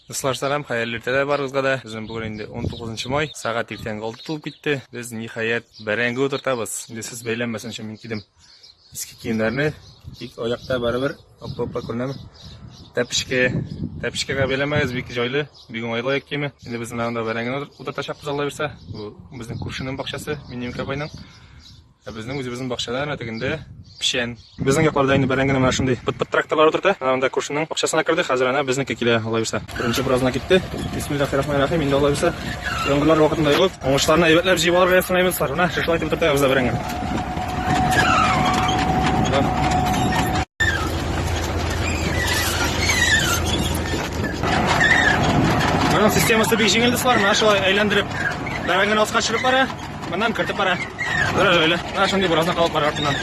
Дуслар, сәлам, хәерле иртәләр барыгызга да. Безнең бүген инде 19 май, сәгать иртәнге 6 тулып китте. Без ниһаять бәрәңге утыртабыз. Инде сез бәйләнмәсен өчен мин кидем иске киемнәрне. Тик аякта барыбер опа-опа күренәме? Тәпешкә, тәпешкәгә бәйләмәгез, бик җайлы, бик уңайлы аяк киеме. Инде без менә монда бәрәңгене утыртачакбыз, Алла бирсә. Бу безнең күршенең бакчасы, Миннемка апайның. Ә безнең үзебезнең бакчада әнә тегендә печән. Безнең якларда инде бәрәңгене менә шундый пыт-пыт тракторлар утырта. Менә монда күршенең бакчасына керде, хәзер әнә безнеке килә, Алла бирсә. Беренче беразына китте. Бисмиллахиррахманиррахим, инде Алла бирсә, яңгырлар вакытында ягып, уңышларны әйбәтләп җыеп алырга язсын әйбәт дуслар. Менә шушылай итеп утыртабыз да бәрәңгене. Моның системасы бик җиңел, дуслар. Менә шулай әйләндереп бәрәңгене аска төшереп бара. Моннан кертеп бара. Бара җайлы. Менә шундый буразна калып бара артыннан.